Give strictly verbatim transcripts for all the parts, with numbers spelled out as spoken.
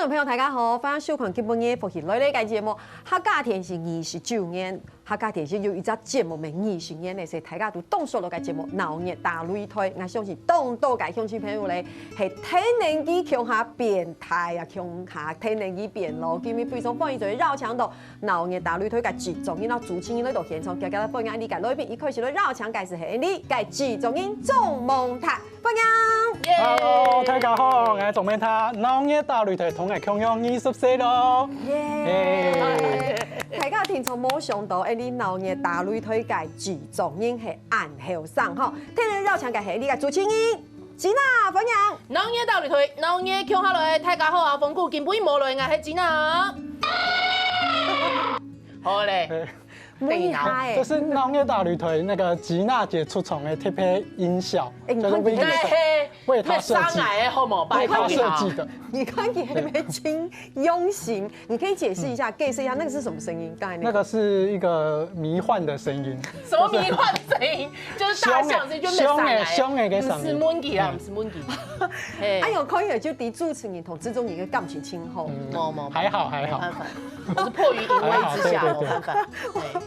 眾朋友，大家好，歡迎收看今晡日福氣來了个節目。客家電視二十九年，客家電視有一隻節目乜二十年了，所以大家都當熟絡个節目《鬧熱打擂台》。𠊎相信當多个鄉親朋友咧，係跈等佢共下變大啊，共下跈等佢變老。今日非常歡迎做得邀請到《鬧熱打擂台》个製作人，然後主持人來到現場，大家歡迎𠊎俚个來賓，一開始來邀請个係𠊎俚个製作人鍾孟達。 歡迎。Hello，大家好，𠊎鍾孟達，鬧熱打擂台同𠊎共樣二十歲咯。耶！大家聽眾無想到，𠊎俚鬧熱打擂台个製作人係恁後生吼。今日邀請个係𠊎俚个主持人Gina，歡迎。鬧熱打擂台，鬧熱共下來，大家好啊，風哥今晡日無來，𠊎係Gina。好咧。無意思欸。這是鬧熱打擂台那個Gina姐出場的特別音效，欸，你看，就是為，你看，為她設計，你看，為她設計的。你看佢還沒清用心，你可以解釋一下，解釋一下那個是什麼聲音？剛才那個。那個是一個迷幻的聲音，什麼迷幻聲音？就是大象，所以就沒上來。凶的，凶的聲音。不是monkey啦，不是monkey。嘿。哎喲，可以就對主持人同製作人的感情真好。嗯，無，無，無。還好，還好。沒辦法。 我是迫於一味之下，還好，對，對，對。沒辦法。對。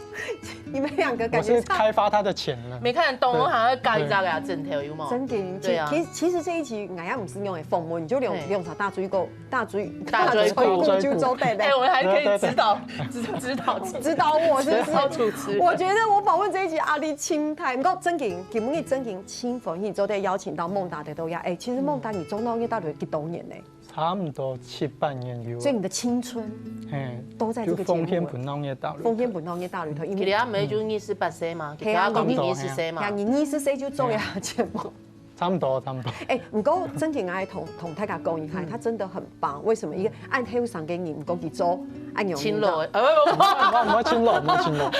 你們兩個感覺上，我是開發他的潛能。沒看懂，對。我好像要搞一張給他枕頭，有沒有？真的，對啊。其，其實這一集俺也不是用來訪問，你就兩，嘿。兩場大嘴狗，大嘴，大嘴狗。大嘴狗就做對了。哎，我們還可以指導，對，對，對。指，指導，指導我是不是？指導主持。我覺得我訪問這一集壓力輕太，不過正經，今晡日正經輕鬆，你做得邀請到孟達的都要。哎，其實孟達，你做鬧熱打擂台幾多年呢？ 差不多七八年有。所以你的青春，嘿，都在這個節目。就奉獻分鬧熱打擂台。奉獻分鬧熱打擂台，因為其實也沒就二十八歲嘛，嗯。其實也講二十歲嘛。嘿啊，你二十歲就做了節目。差不多，差不多。哎，不過正經愛同，同大家講一下，嗯。他真的很棒。為什麼？一個恁後生个人，毋過佢做恁樣。青樓，呃，我，我，我青樓，我青樓。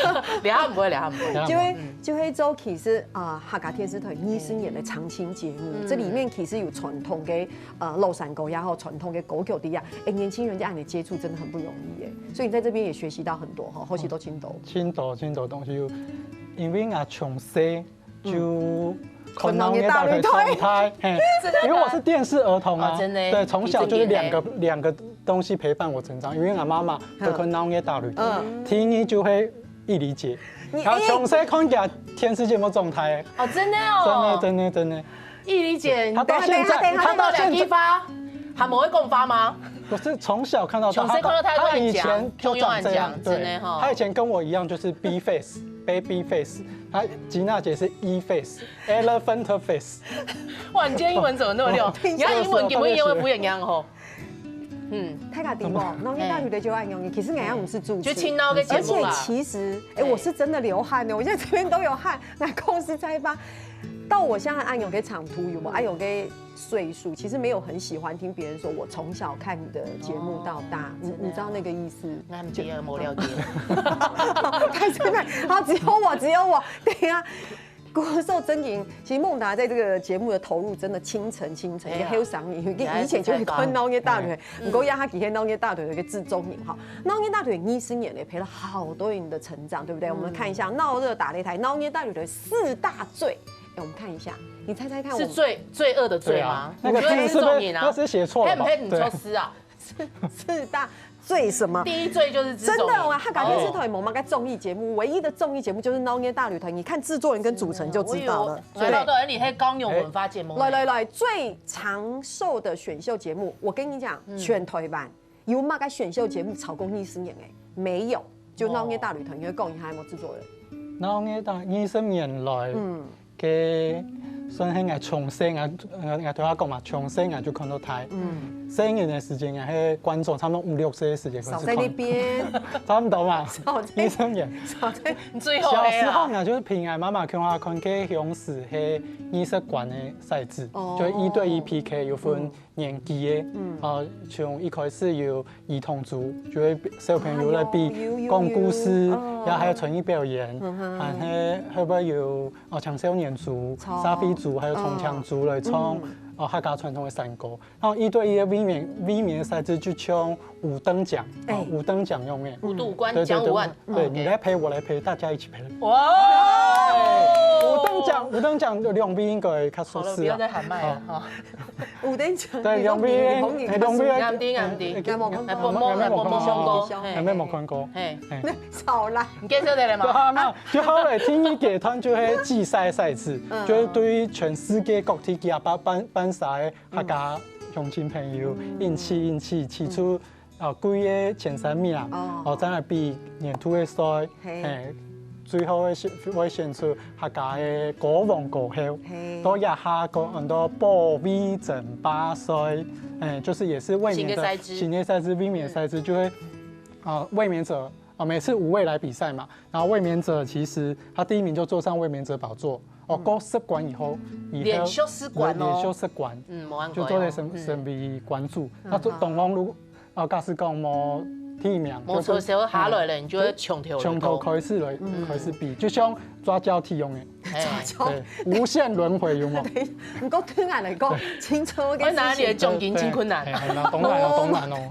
聊不會，聊不會。就會，嗯。就會做，其實，啊，客家電視台二十年的常青節目，嗯。這裡面其實有傳統个 呃，老山歌也好，傳統个歌曲底下，哎，年輕人家恁樣接觸真的很不容易耶。所以你在這邊也學習到很多哈，學習到真多。真多，真多東西，因為𠊎從細就看鬧熱打擂台長大，嘿，真的嗎？因為我是電視兒童啊，哦，真的，對，從小就是兩個，你真的。兩個東西陪伴我成長，因為𠊎媽媽會看鬧熱打擂台，嗯。第二就係 義理姐。你，然後從細看佢電視節目長大的。哦，真的哦。真的，真的，真的。義理姐，他到現在，等一下，等一下，他到現在，等一下，兩句話，還無會講話嗎？我是從小看到大，從細看到大，他，他以前就長這樣，他永遠講，對，真的哈。他以前跟我一樣，就是B face，baby face，他吉娜姐是E face，elephant face。哇，你今天英文怎麼那麼溜？你看英文，你們英文不一樣吼。 嗯。大家知無？鬧熱打擂台就恁樣，其實𠊎也毋係主持，就青島个節目啦。而且其實，哎，對。我是真的流汗的，我現在這邊都有汗，那公司在吧？到我現在恁樣个長度有無？嗯。恁樣个歲數，其實沒有很喜歡聽別人說我從小看你的節目到大，哦，你，真的啊。你知道那個意思？那你也沒了解。太真的，好，只有我，只有我。對啊， 故所正經，其實孟達在這個節目的投入真的深層深層，哎呀，也很有賞你，因為以前就會看鬧熱打擂台，嗯。毋過也係佢係鬧熱打擂台个製作人哈。鬧熱打擂台二十年了，陪了好多人的成長，對不對？嗯。我們看一下鬧熱打擂台，鬧熱打擂台四大罪。哎，我們看一下，你猜猜看我們，是罪，罪惡的罪嗎？對啊，那個字是不是，你覺得是這種人啊？那是寫錯了吧？嘿，毋係，你錯字啊。對。 四大罪什麼？第一罪就是製作人。真的哦，客家電視台無麼个綜藝節目，哦。唯一的綜藝節目就是鬧熱打擂台，你看製作人跟主持人就知道了。哎喲，我有，我知道，而且還有講文化節目。來，來，來，最長壽的選秀節目，我跟你講，嗯。全台灣有麼个選秀節目超過二十年的？沒有，就鬧熱打擂台，你會講一下有沒有製作人？鬧熱打，二十年來，嗯。 个算係𠊎從細，𠊎，𠊎，𠊎頭下講嘛，從細𠊎就看到大。嗯。細人个時間，𠊎係觀眾，差不多五六歲个時間開始看。少在那邊。差不多嘛，少在，二十年。少在，你最好个啊。小時候𠊎就是陪𠊎媽媽共下看，該當時係藝術館个賽制，哦。就一對一P K，有分，嗯。 年紀个，嗯。啊，從一開始有兒童組，就會小朋友來比，哎喲，有，有，講故事，有，哦。然後還有才藝表演，嗯哼。還係後尾有，哦，青少年組、好。社會組，還有重青組來唱，嗯。哦，客家傳統个山歌。然後一對一个衛冕，衛冕个賽制就像五燈獎，哎。哦，五燈獎用个。五度關，對，對，對，講五萬。對，嗯。你來陪，我來陪，大家一起陪。哇！哎，五燈講，有人講兩位應該較熟悉啊。好了，不要再喊麥了，哦。哈。有人講，對，兩位，兩位，兩位，暗地，暗地。哎，有無看過？哎，有無看過？有無看過？哎，有無看過？嘿。哎。少啦。你介紹得了嗎？對啊，那就好了。第一階段就係祭賽賽事，嗯。就係對全世界各地幾下辦，辦，辦賽个客家鄉親朋友，嗯。一起，一起，起初 哦，歸个前三名，哦。哦，再來比年度个賽，嘿。嘿，最後个選，會選出客家个歌王歌后。嘿。到這下講很多保衛爭霸賽，哎，就是也是衛冕者，新个賽制。新个賽制，衛冕賽制就會，呃，衛冕者，哦，每次五位來比賽嘛，然後衛冕者其實他第一名就坐上衛冕者寶座，哦，嗯。過十關以後，以後連續十關哦。連續十關，嗯，無恁就做得成，嗯。成為關主。嗯。那做，當然如果 哦，假使講無第一名，無錯，就，就下來了，你就會從頭來過。從頭開始來，嗯。開始比，就像抓交替用的。哎。抓交替。對，無限輪迴有無？對，毋過對𠊎來講，對。青春个事情。我拿你的獎金，真困難。對，對，哎，當然哦，當然哦。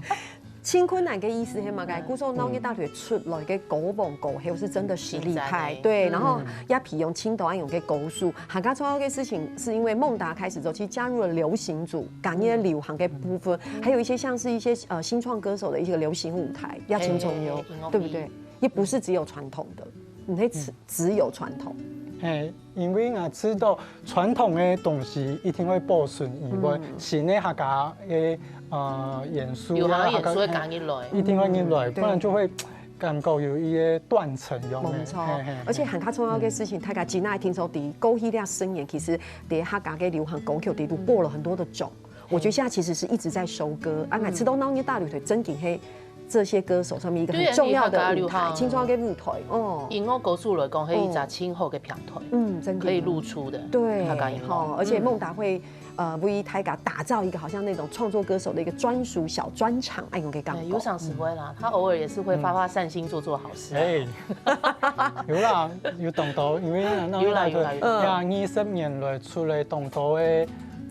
青春个意思係麼个？嗯。故所鬧熱帶隊出來个歌王歌后是真的實力派，嗯。對，然後也培養青島恁樣个歌手。客家創作个事情，是因為孟達開始之後，其實加入了流行組， 加入流行个部分，還有一些像是一些，呃，新創歌手的一些流行舞台，也真重要，嘿，嘿，嘿，對不對？也不是只有傳統的，你可以只，只有傳統。嘿，因為𠊎知道傳統个東西一定會保存以外，嗯。新个客家个，呃，元素啊，流行个元素會加入來。客家，一定會入來，嗯，對。不然就會 感覺有一個斷層，有沒有？沒錯，嘿，嘿，嘿。而且還較重要个事情，大家今仔聽說，在過去這十年，其實在客家个流行歌曲裡頭播了很多的種。我覺得現在其實是一直在收割，啊，嗯。知道鬧熱帶隊真經係這些歌手上面一個很重要的舞台，對，客家流行青春个舞台，哦。音樂歌手來講，係一隻真好个平台，嗯，真的。可以露出的，對，客家音樂。吼，而且孟達會 呃，為大家打造一個好像那種創作歌手的一個專屬小專場，恁樣个感覺。哎，有常時會啦，他偶爾也是會發發善心，做做好事啊。哎，有啦，有當多，因為鬧熱帶隊，有啦，有啦，有啦。呀，二十年來出來當多个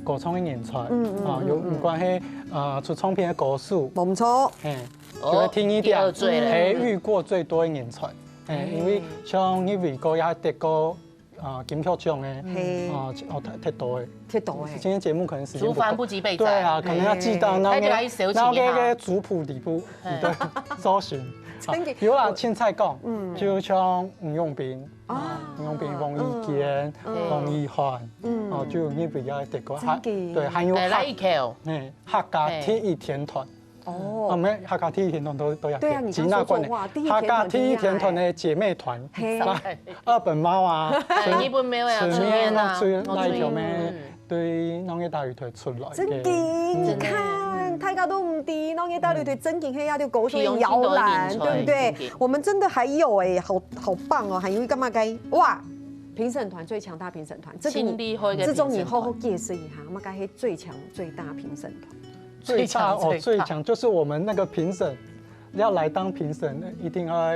歌唱个人才，嗯，嗯，啊，有，嗯，嗯。有關係，呃，出唱片个歌手，無錯。嘿，哦，就係第二，第二隊了。培育過最多个人才。嘿，因為像葉偉哥也得過 啊，金曲獎个，嘿。啊，哦，忒，忒多个。忒多个。今天節目可能時間不夠。竹繁不及備載。對啊，可能要寄到那個，嘿。那個族譜裡肚，嘿。你的搜尋。真的。啊，有啦，我，凊彩講，嗯。就像吳永斌，啊。吳永斌、王一堅、嗯。王一涵，嗯。哦，就有比較得過，還，真的。對，還有，哎，來一口。嘿，客家第一天團。 哦。啊，無，客家第一天團都，都有，對啊，你剛剛說過，哇，第一天團很厲害。客家第一天團个姊妹團，嘿。啊，二本貓啊，哎，日本貓啊，春眠啊，春眠啊，最，哦，春眠。那一條咩，嗯。對，鬧熱帶隊出來个。真的，嗯。你看，大家都毋知，鬧熱帶隊真經係一條歌手个搖籃，嗯。對不對？真的。我們真的還有欸，好，好棒哦，還有一個嘛該，哇，評審團，最強大評審團，這個你，真厲害个評審團。這種你好好解釋一下，嘛該係最強最大評審團。 最大哦，最大。最強就是我們那個評審，要來當評審，一定要，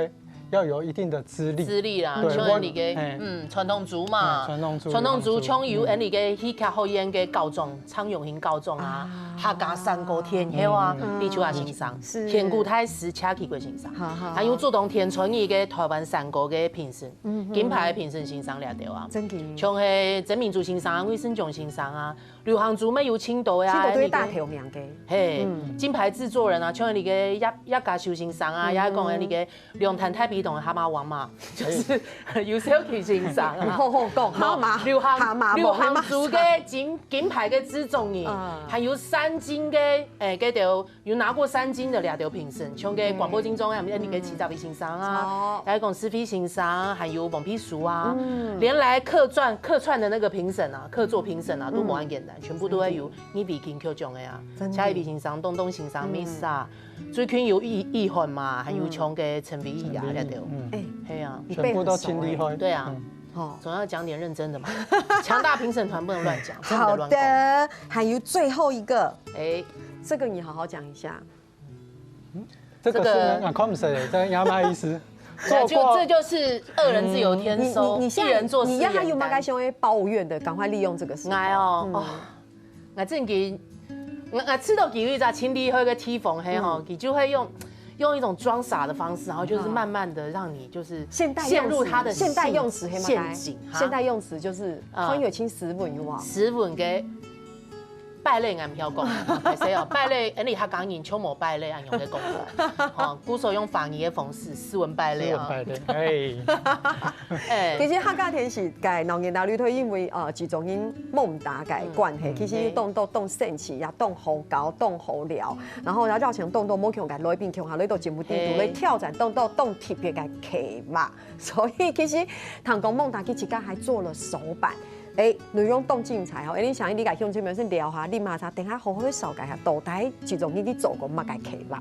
要有一定的資歷。資歷啦，對，像你个，我，嘿。嗯，傳統組嘛，嗯，傳統組，傳統組，傳統組。像有𠊎俚个戲劇學院个校長，蔡永興校長啊，啊。客家山歌天后啊，嗯。李秋雅先生，是。天狗大師，謝啟國先生，好，好，好。還有竹東天春日个台灣山歌个評審，嗯哼。金牌評審先生這兜啊，真的。像係曾明珠先生啊，魏盛強先生啊， 流行組乜有盡多个啊，盡多都係大頭名个。嘿，嗯。金牌製作人啊，像𠊎俚个葉，葉嘉修先生啊，嗯。也講𠊎俚个龍潭大陂塘个蛤蟆王嘛，就是游小奇先生啊。好好講，蛤蟆，流行，蛤蟆，流行組个金，金牌个製作人，嗯。還有三金个，欸，該兜 有拿過三金个這兜評審，像个廣播金鐘啊，嗯。𠊎俚个徐澤偉先生啊，哦。還有講施飛先生，還有黃皮書啊，嗯。連來客串，客串的那個評審啊，客座評審啊，都無恁簡單，嗯。全部都愛有入圍金曲獎个啊。真的。謝一鳴先生、東東先生、嗯。Miss啊，最近有易，易煥嘛，還有像个陳飛宇啊，嗯。這兜。嗯。欸，係啊。你背很熟欸。全部都盡厲害。對啊。嗯。吼。總要講點認真的嘛，強大評審團不能亂講，真的亂講。好的，還有最後一個。欸。這個你好好講一下。 這個是，這個，啊，看毋識欸，這樣麼个意思？就，做過，這就是二人自有天收，嗯。你，你，你現在，一人做事業擔。你要他有麼个想要抱怨的，趕快利用這個時候。𠊎哦，嗯。哦，𠊎正經，𠊎，𠊎知道佢有一隻盡厲害个地方，係吼，嗯。佢就會用，用一种装傻的方式，然后就是慢慢的让你就是现代用词，陷入他的陷代用词，黑马现境哈。现代用词就是啊，穿越轻斯文，有无？斯文个败类，俺不要讲，谁哦？败类，哎，你客家人就无败类，俺用个讲法，哦，故所用法语的方式，斯文败类啊。斯文败类，哎。哎，其实客家电视个老年大旅台，因为呃，集中营蒙大个关系，嗯，其实当多当生趣，也当好搞，当好聊。然后呢，邀请当多无共个来宾，共下来到节目顶头来挑战当多当特别个题目。所以其实唐公蒙大佢自家还做了手板。哎，内容当精彩哦！哎，你想，你个兄弟们先聊下，你马上等下好好介绍一下，到底集中营去做过么个题目。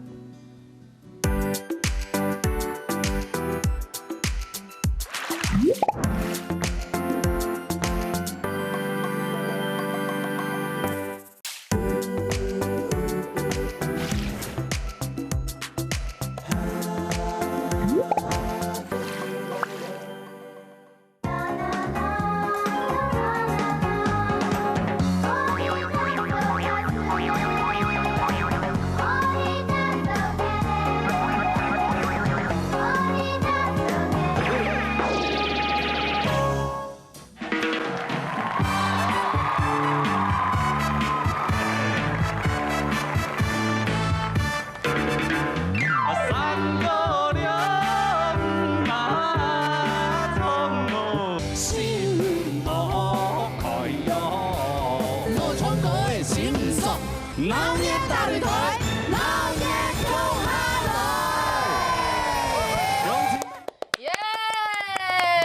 耶！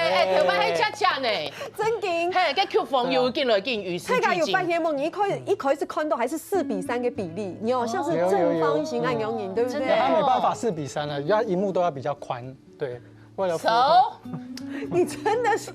哎，头擺還恰恰呢。真的。嘿，該曲風又緊來緊，雨勢俱進。大家有發現嗎？你一開，一開始看到還是四比三个比例，你好像是正方形按鈕，你對不對？真的哦。他没办法四比三了，要荧幕都要比较宽，对，为了符合。So？你真的是，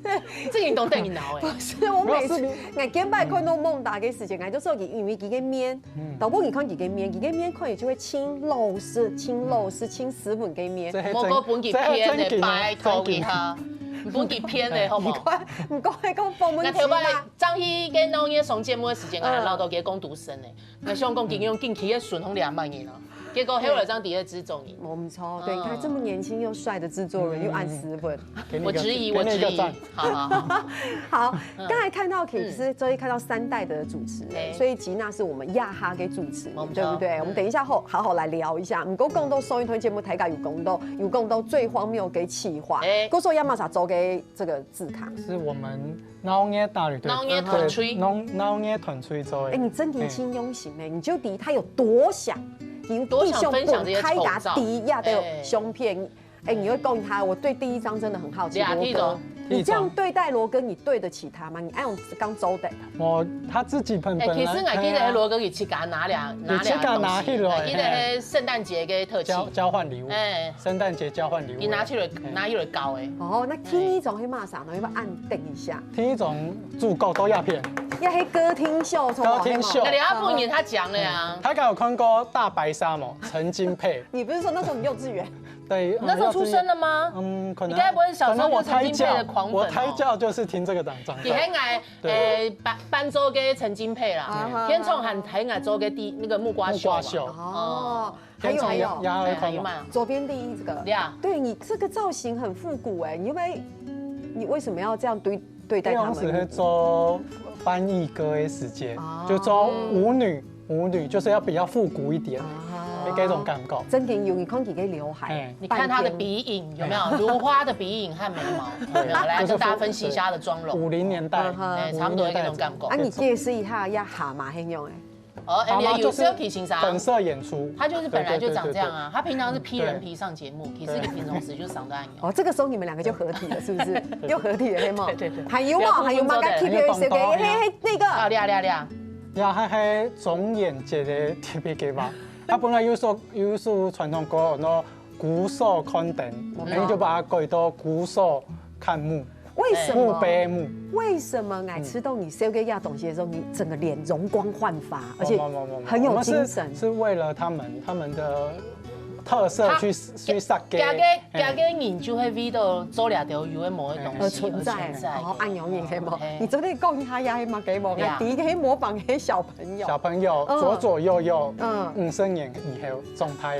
这个你懂等你脑哎。不是，我每次，没有，四比，我每擺看到蒙大个時間，我就說佢因為佢个面，嗯。導播你看佢个面，佢个面看起來就會清老實、清老實、清斯文个面。這還真，莫講分佢騙的，這還真緊啊，拜託一下，真緊。分佢騙的好無？你看，你講還講分人騙啊？那頭擺張希跟老葉上節目的時間，嗯。還鬧到佢講獨生的，那想講今用近期的順風兩萬人啊，結果後來張底下只中你。我们超，对，你看这么年轻又帅的制作人，嗯。又按斯文。给你一个，我质疑，给你一个赞。我质疑。好好好。好，嗯。刚才看到，其实终于看到三代的主持人，哎。所以吉娜是我们亚哈给主持人，我们对不对？我们等一下后好好来聊一下。不过讲到收音通讯节目，大家有讲到，有讲到最荒谬的企划，哎。故所亚马遜做给这个字卡。是我们闹热大旅队，闹热团队。对，闹，闹热团队做的。哎，你真的很用心哎，你就知他有多想，你多想分享这些丑照。开打第一亚的相片，哎。 哎，你会讲他，我对第一张真的很好奇，罗哥，你这样对待罗哥，你对得起他吗？你爱用刚周的？我，他自己本，哎，本来，其实我记得罗哥有去给他拿两，拿两个东西，你去给他拿起来，我记得圣诞节个特辑。交，交换礼物。哎。圣诞节交换礼物。你拿起来，哎。拿起来搞哎。哦，那第一张黑马上呢，要不要按等一下？第一张主角都要骗。要黑歌厅秀，歌厅秀。那你要不你他讲了呀？嗯，他刚有看过大白鲨吗？陈金佩。你不是说那时候你幼稚园？ 对，那时候出生了吗？嗯，可能，你该不会小时候就陈金佩的狂粉哦？可能我胎教，我胎教就是听这个长，长大。你很矮，对。呃，搬，搬州给陈金佩啦，啊哈。天冲很，很矮州给第，那个木瓜秀吧。木瓜秀。哦，还有，还有，天冲也，也有看过。哎，还有吗？左边第一这个。呀。对，你这个造型很复古哎，你会不会，你为什么要这样对，对待他们？因为我是在做翻译歌的时间，哦。就做舞女， 舞女，就是要比较复古一点，啊。那种感觉。真的有，你看佢个刘海，哎。你看他的鼻影有没有？如花的鼻影和眉毛，有没有？来跟大家分析一下他的妆容。五零年代，嗯哼。哎，差不多那种感觉。啊，你解释一下，要蛤蟆很用哎。哦，蛤蟆就是本色演出。哎，你有，是有提醒啥？他就是本来就长这样啊，对，对，对，对。他平常是披人皮上节目，对。其实你平常时就长这样。哦，这个时候你们两个就合体了，是不是？对。又合体了，黑吗？对，对，对。还有吗？不要还有吗？不要再提别人谁给，不要动刀。嘿，嘿，那个。啊，亮，亮，亮。 呀，还，还中元节的特别计划。他本来有首，有首传统歌，那古所看灯，嗯。我们就把它改到古所看墓，为什么？墓碑墓。为什么？哎，吃到你烧个呀东西的时候，你整个脸容光焕发，而且没有，没有，没有，没有。很有精神。我们是，是为了他们，他们的特色去，他，去设计。假个，哎。假个人就会为到做了条有的没的东西而存在。而存在。哦，按样你可以吗？哎。你昨天讲一下呀，黑吗？给我，呀。第一个模仿黑小 朋友。小朋友，嗯。左左右右，嗯。五十年以后状态。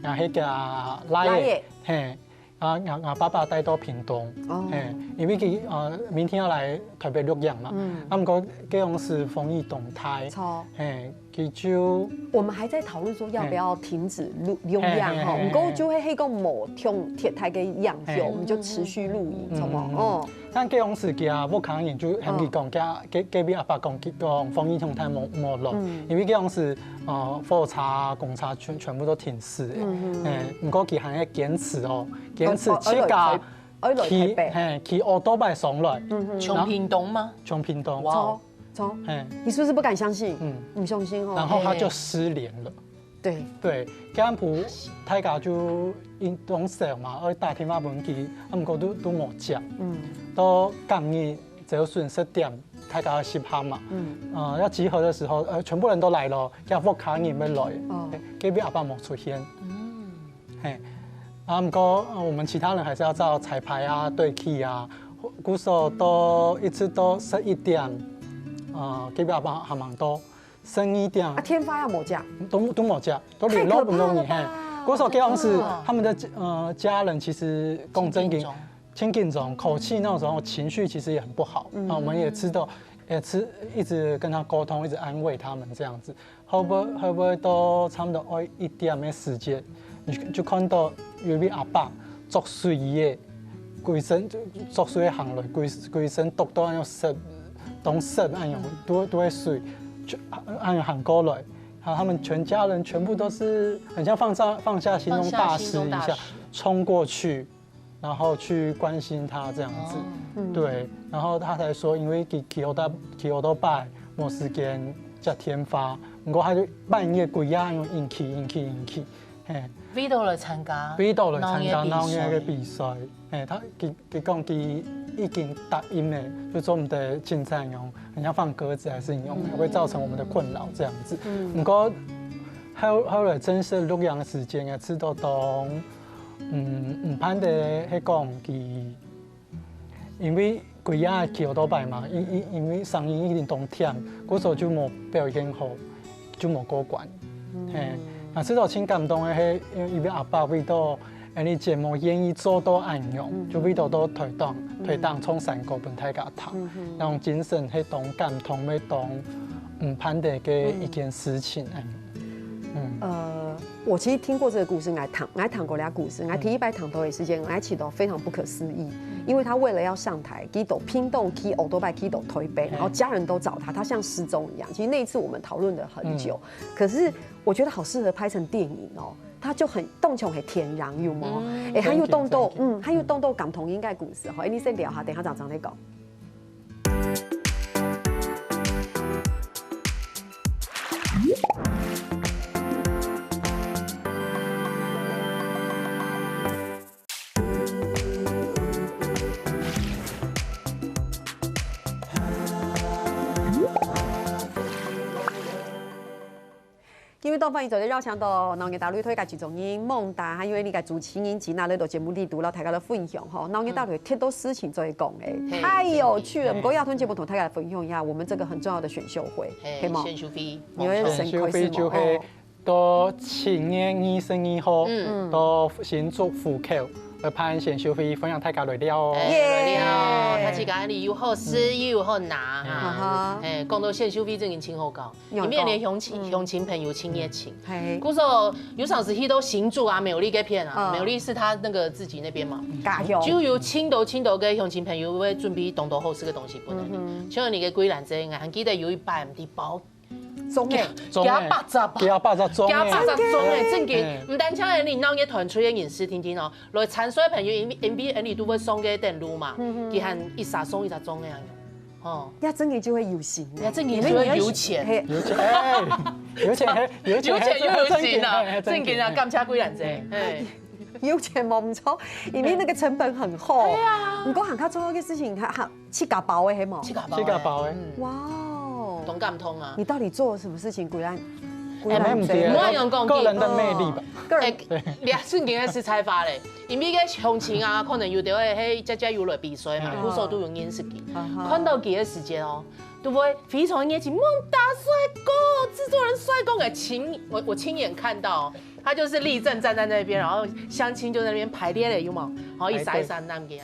𠊎係厥倈仔，倈仔。嘿，啊，𠊎，𠊎爸爸帶到屏東，哦。嘿，因為佢，呃，明天要來台北錄影嘛，嗯。啊，毋過該當時風雨當大，著。嘿，佢就我們還在討論說要不要停止錄，錄影吼，嘿，嘿，嘿，毋過就係，係講無停忒大个影響，嘿。我們就持續錄影，嗯，著無？嗯，嗯。哦。 但該當時佢屋下人就喊佢講，嗯。佢，佢，佢阿爸講，佢講風雨當大無，無落，嗯。因為該當時，呃，火車、公車全，全部都停駛个。嗯，嗯，嗯。欸，毋過佢還係堅持哦，堅持自家，哦，哦，愛來台，愛來台北。去，嘿，去奧多拜上來。嗯，嗯。從屏東嗎？從屏東。哇哦。著，著。嘿。你是不是不敢相信？嗯。你相信哦。然後他就失聯了。 對。對，該暗晡大家就應當愁嘛，愛打電話分佢，啊，毋過都，都無接。嗯。到隔日朝晨十點，大家集合嘛。嗯。呃，要集合的時候，呃，全部人都來了，該屋下人也來，哦。隔壁阿爸無出現。嗯。嘿，啊，毋過，呃，我們其他人還是要照彩排啊、對戲啊，故所到，一直到十一點，呃，隔壁阿爸還吂到。 十二點。啊，電話也無接。都，都無接，都聯絡毋到你，太可怕了吧！嘿。故所該當時，哦。他們的，呃，家人其實講真个，盡緊張。盡緊張，口氣那種情緒其實也很不好。嗯。啊，我們也知道，也是一直跟他溝通，一直安慰他們這樣子。後尾，後尾到差不多愛一點的時間，你就看到有一位阿伯著睡衣个， 歸身，著睡行來，歸，歸身涿到恁樣濕，當濕恁樣，嗯。都，都係水，就恁樣行過來。然後他們全家人全部都是很像放下，放下心中大石一樣，放下心中大石。衝過去，然後去關心他這樣子。哦。嗯。對，然後他才說，因為佢，佢奧多，佢奧多拜，無時間接電話，毋過他就半夜歸夜恁樣硬氣，硬氣，硬氣。 嘿。為著來參加，為著來參加鬧熱个比賽。鬧熱个比賽。嘿，他，佢，佢講佢已經答應了，就做毋得凊彩恁樣，很像放鴿子還是怎樣，嗯。會造成我們的困擾這樣子。嗯。毋過後，後來正式錄影个時間啊，知道當，嗯，毋盼得係講佢 因為歸夜騎奧多拜嘛，因，因，因為聲音已經當忝，故所就無表現好，就無過關。嗯。嘿，啊，試著盡感動个係，因為阿爸為著𠊎俚節目願意做到恁樣，嗯。就為著到台東，嗯。台東唱山歌分大家聽，嗯哼。那種精神係當感動，也當毋盼得个一件事情，嗯。嗯。呃， 我其實聽過這個故事，𠊎聽，𠊎聽過這個故事，𠊎第一擺聽到个時間，𠊎感覺到非常不可思議，因為他為了要上台，佢對屏東騎奧多拜騎到台北，然後家人都找他，他像失蹤一樣。其實那一次我們討論了很久，可是我覺得好適合拍成電影哦，他就很，當像係電影，有無？嗯。欸，還有當多，真的，真的。嗯，還有當多感動人个故事吼，欸，你先尞下，等下正正再講。 今晡日當歡迎做得邀請到鬧熱大擂台个製作人孟達，還有𠊎俚个主持人Gina來到節目裡肚，摎大家來分享吼，鬧熱大擂台忒多事情做得講欸，嗯。太有趣了。嘿，毋過這段節目同大家來分享一下我們這個很重要的選秀會，嘿，可以嗎？選秀會，你會先開始嗎？選秀會就係到七月二十二號，嗯。到新竹湖口來辦選秀會，歡迎大家來尞哦。欸，來尞，耶。大自家恁樣又好食又好拿哈。嗯。啊哈。欸，講到選秀會正經盡好搞。 因為𠊎俚鄉親，嗯。鄉親朋友盡熱情。嗯。嘿。故所有常時去到新竹啊、苗栗該片啊，嗯。苗栗是他那個自己那邊嘛，家鄉。就有盡多盡多个鄉親朋友會準備當多好食个東西分𠊎俚。嗯哼。像你个絺蘭姐，𠊎還記得有一擺，毋知包，總欸。總欸。幾百隻吧。幾百隻總欸。幾百隻總欸，真个。嘿。毋單淨𠊎俚鬧熱團隊个人士定定哦，來參賽个朋友，因為，因為𠊎俚都會上个等路嘛，嗯哼。佢還一儕送一隻總欸恁樣。 哦。這真个就會有型欸。這真个就會有錢。嘿。有錢，欸，有錢還，有錢還，有錢又有型啊，正經，正經啊，嘿，正經，嘿。感謝絺蘭姐，嘿。有錢無毋著，因為那個成本很厚。對啊。毋過還較重要个事情，還，還自家包个，係無？自家包个。自家包个。嗯。哇哦。當感動啊。你到底做了什麼事情，絺蘭，絺蘭姐？欸，毋好恁樣講，個人的魅力吧。哦。個人。欸，這正經个實在話咧。 因為該鄉親啊，可能有兜仔係姐姐有來比賽嘛，嗯。故所都有認識佢。啊哈。看到佢个時節哦，都會非常熱情，莫打帥哥，製作人帥哥，我親我我親眼看到哦，他就是立正站在那邊，然後鄉親就在那邊排列了，有沒有？然後一閃一閃那樣，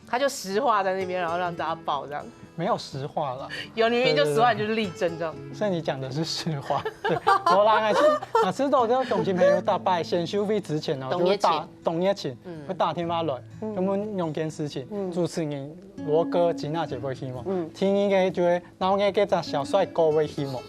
他就石化在那邊，然後讓大家抱這樣。沒有石化了。有，你明明就石化，你就是立正這樣。所以你講的是實話。對，我啦，啊，是啊，知道這鄉親朋友大拜選秀會之前哦，當熱情。就會打當熱情，會打電話來，問兩件事情，主持人羅哥今仔日會去無？第二个就係，然後該隻小帥哥會去無？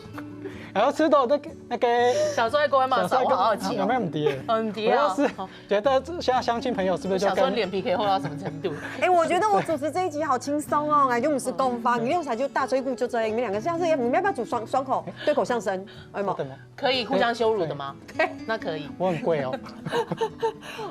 然後知道那個那個小帥哥嘛，小帥哥我好好奇哦。有沒有問題？嗯，對啊。我要是覺得現在鄉親朋友是不是就小時候跟臉皮可以厚到什麼程度？哎，我覺得我主持這一集好輕鬆哦，哎，就毋使講話，你用起來就大吹鼓就這樣，你們兩個像是你們要不要組雙雙口對口相聲？哎嘛，真的嗎？可以互相羞辱的嗎？那可以。我很貴哦。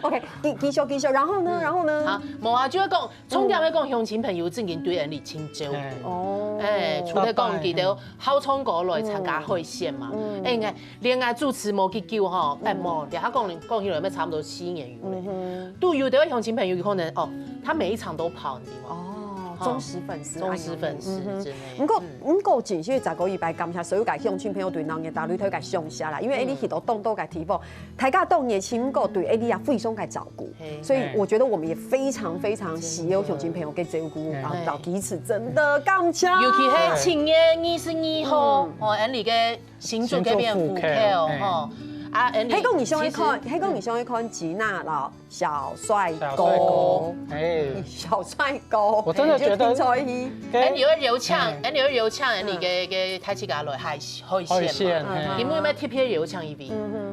OK，繼繼續繼續，然後呢，然後呢？好，無啊，就係講，重點係講鄉親朋友正經對𠊎俚盡照顧。哎哦，哎，除了講佢兜好唱歌來參加海選嘛，哎，應該戀愛主持無幾久吼，哎，無，等下講講起來，差不多四年有了。都有的鄉親朋友可能哦，他每一場都跑，你知道嗎？哦，忠實粉絲，忠實粉絲哎呦之類。毋過毋過，真係十個一百感謝所有个鄉親朋友對農業大擂台个上下啦，因為你去到當多个地方，大家當熱情，毋過對𠊎俚也非常个照顧，嘿所以我覺得我們也非常非常需要鄉親朋友个照顧，嘿然後到彼此真的感謝。尤其係七月二十二號，哦，𠊎俚个新竹該片復刻哦，吼，啊，𠊎俚黑公你想愛看，其實黑公你想愛看吉娜啦，小帥小帥哥哥，，哎，小帥哥，我真的覺得就聽出來，𠊎俚會邀請，𠊎俚會邀請，𠊎俚个个大自家來海海海選，選嘛，哎因為乜特別邀請一位，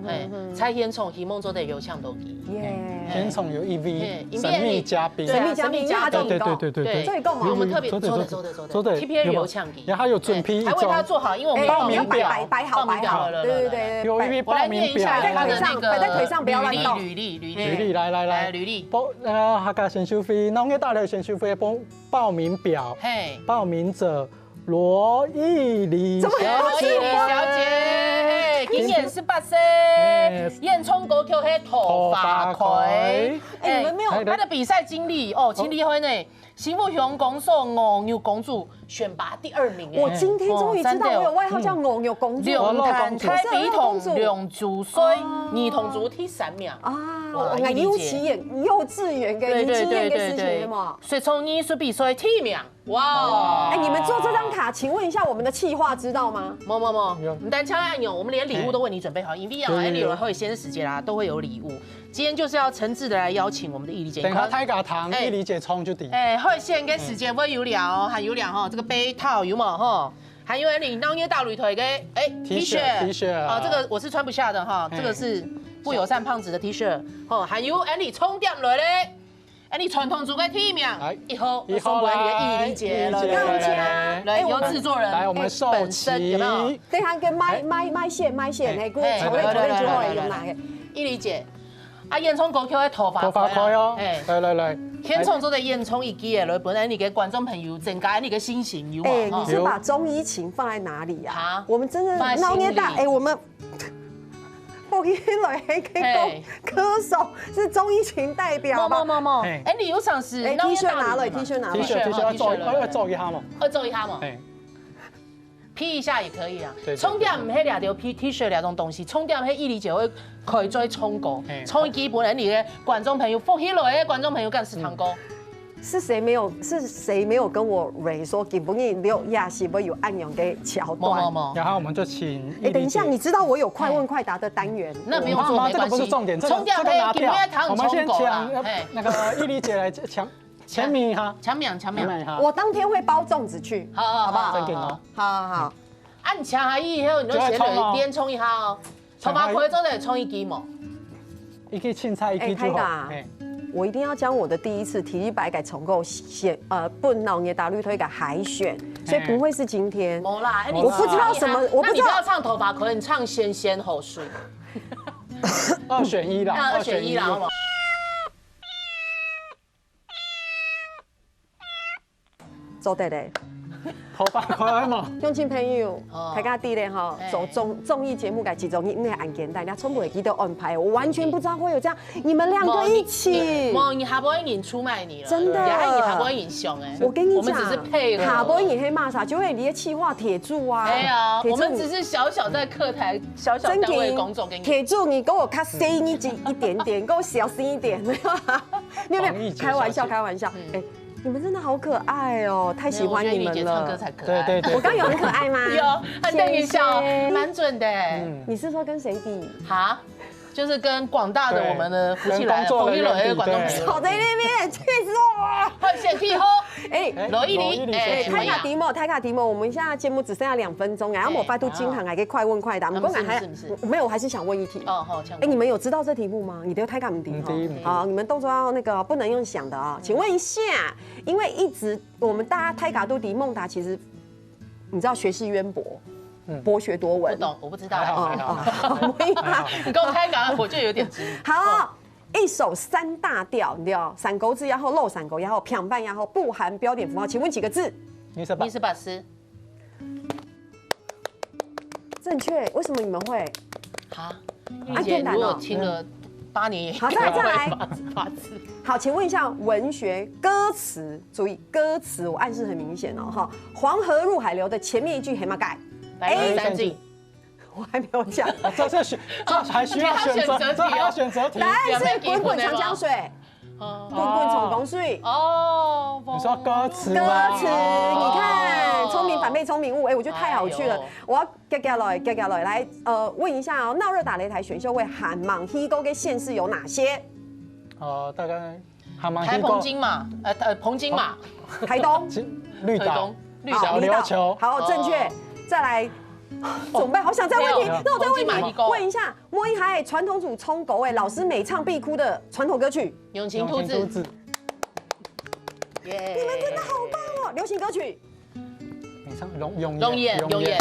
哎，蔡現聰希望做得邀請到佢。耶，現場有一位嘿神秘嘉賓，對啊，神秘嘉賓神秘嘉賓，因為他對對對對對，所以講嘛我們特別有做得做得做得做得特別邀請佢，然後還有準備一種哎，還為他做好，因為我們哎，報名表，擺擺好擺好，報名表了，對對對，有一位報名表，我來念一下他的那個擺在腿上，擺在腿上，不要亂動。履歷，履歷，履歷來來來，來，履歷。報呃，客家選秀會，農業大擂選秀會報報名表，嘿，報名者羅藝麗怎麼小羅藝姐，麗小姐，嘿，今年十八歲哎，演唱歌曲係《桃花開》。哎，你們沒有哎他的比賽經歷哦，盡厲害呢。新竹鄉公所五月公主選拔第二名哎。我今天終於知道我有外號叫牛牛公主。龍潭開比同我是公主龍珠，所以女同組第三名。啊，哇我幼稚園，幼稚園跟幼稚園的事情嘛。所以從藝術比賽第一名，哇！哎，你們做這張卡，請問一下，我們的企劃知道嗎？某某某有，你單槍按鈕，我們連禮物都為你準備好，因為啊，有有有哎，你有海鮮的時間啦，都會有禮物。今天就是要誠摯的來邀請我們的藝麗姐，等下大家聽哎藝麗姐唱就對。哎，海鮮个時間會有聊，還有聊哈，這個杯套有無哈？還有你農業大擂台个哎 T 恤 T 恤啊哦，這個我是穿不下的哈，哎這個是不友善胖子的 T 恤哦，還有哎你重點來咧，哎你傳統組个第一名哎一號，一號送給你的來藝麗姐了，藝麗姐對不對來來有製作人，來我們哎秀琪本身有沒有？等一下跟麥麥麥線麥線，哎，給我哎球隊球隊之後用哪個？藝麗姐，啊，演唱歌曲个頭髮，頭髮開哦，哎，來來來，現場做得演唱一支个，來本來你給觀眾朋友增加你个信心有哎，嘛？你是把鍾依琴放在哪裡呀？啊我們真的放在心裡鬧熱大，哎，我們。我一來還可以嘿講歌手是鍾依琴代表某某嗎？某某，嘿哎，你有想是哎，T 恤拿了，T 恤拿了 T 恤 T 恤要做，要要做一下嘛，二做一下嘛，哎， P 一下也可以啊。對對重點毋係掠到 T T 恤掠種東西，重點係藝麗姐會開嘴唱歌嘿，唱基本的你的觀眾朋友，福氣來的觀眾朋友敢識唱歌。是誰沒有是誰沒有跟我蕊說，今晡日六亞是不是有恁樣的橋段？某某某，然後我們就請哎，等一下，藝麗姐你知道我有快問快答的單元，那沒有做，啊，沒關係。這個不是重點，這個重點這個拿掉係今日，他我們先請唱歌啦，呃嘿，那個藝麗姐來簽簽名哈，簽名簽名。簽名哈，我當天會包粽子去，好好好不好？真的哦，好好好，啊，你簽下去以後，你就先來練唱一下哦。頭髮開做得唱一支無？一支凊彩一支就好，哎，開打哎，我一定要將我的第一次體育擺改重構寫呃，不腦也打綠推改海選，所以不會是今天。無啦，哎，你我不知道什麼我不知道那你不要唱頭髮開，你唱先先後順，二選一啦，那二選一啦，好不好？做得嘞，頭髮可愛嘛。鄉親朋友，哦大家知咧吼哎，做綜綜藝節目个其中一个案件，大家全部會記得安排，我完全不知道會有這樣，你們兩個一起。無，你下背人出賣你了，真的你還你下背人凶哎，我跟你講，我們只是配合，下背人係麼儕，就係你个企劃鐵柱啊。哎呀，鐵柱我們只是小小在客台小小單位工作，跟你鐵柱，你給我較細一點一點點，給我小心一點，沒有啊，沒有沒有，防疫節開玩笑小姐開玩笑。哎，你們真的好可愛哦，太喜歡你們了没有我觉得玉姐唱歌。才可爱。对对对，我剛有很可愛嗎？有，他瞪一笑，谢谢蛮准的。嗯，你是说跟谁比？哈，就是跟广大的我们的福气来了，对跟工作人员福利来了，比广东对好的那边，气死我了。换选题吼。哎。罗一罗一玲，哎，玲小姐哎，怎么样太卡题目，太卡题目，我們現在節目只剩下兩分鐘，然後我拜託金涵還可以快問快答，我們公開還是不是？我沒有，我還是想問一題。哦，好，強。哎，你們有知道這題目嗎？你的太卡題目嗯，第一名。好，你們動作要那個不能用想的啊。請問一下，因為一直我們大家太卡都題孟達其實你知道學識淵博，嗯博學多闻。不懂，我不知道。还好哦哦，不一样。你跟我开港，我就有点知。好，一首三大調，你知道，山歌子也好，老山歌也好，平板也好，不含標點符號，請問幾個字？你是吧你？是巴斯，正確，為什麼你們會？啊，啊以前如果简单哦听了八年，好再来再来八字八字，好，請問一下，文學歌詞，注意歌詞，我暗示很明顯哦，哈，黃河入海流的前面一句係麼个？白云山盡。我還沒有講。哦，这是需这还需要选择，你还要选择题哦这还要选择题。答案是滚滾長江水。哦滚滚长江水。哦，你说歌词歌吗？词，你看，哦聪明反被聪明误，哎，我觉得太好趣了哎呦。我要接下來，接下來，來，呃，問一下哦，鬧熱打擂台選秀會還吂去過个縣市有哪些？哦，大概還蠻台澎金馬，呃呃澎金馬，台東。金綠島台東、綠好島、小琉球，好，正確哦。再來，怎麼辦？好想再問題沒有，那我再問題澎金馬，問一下，問一下，傳統組唱歌，哎，老師每唱必哭的傳統歌曲，永情兔子，兔子，耶！你們真的好棒哦！流行歌曲，你唱永永永远永远，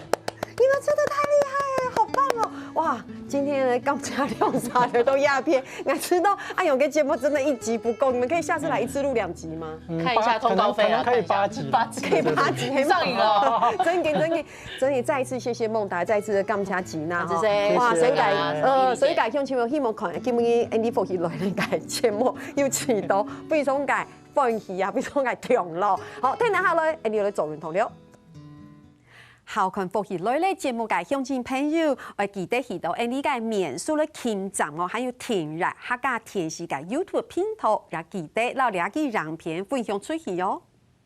你們真的太厲害了，好棒哦！哇，今天呢，感謝兩儕个都壓片，我知道阿勇个節目真的一集不夠，你們可以下次來一次錄兩集嗎？嗯看一下通告費啊，八可能可能可以八集，八集可以八集，上癮了。真的真的真的，再一次謝謝孟達，再一次的感謝吉娜哈謝謝，哇，謝謝所以改大家呃，謝謝所以改聽眾朋友，希望看今日Andy福氣來个節目有趣到，非常个歡喜啊，非常个暢咯。好，聽下來，Andy來做運動了。好看福氣來了節目个鄉親朋友，愛記得去到Andy个面書來撳讚哦，還有訂閱客家電視个YouTube頻道，也記得摎這支影片分享出去哦。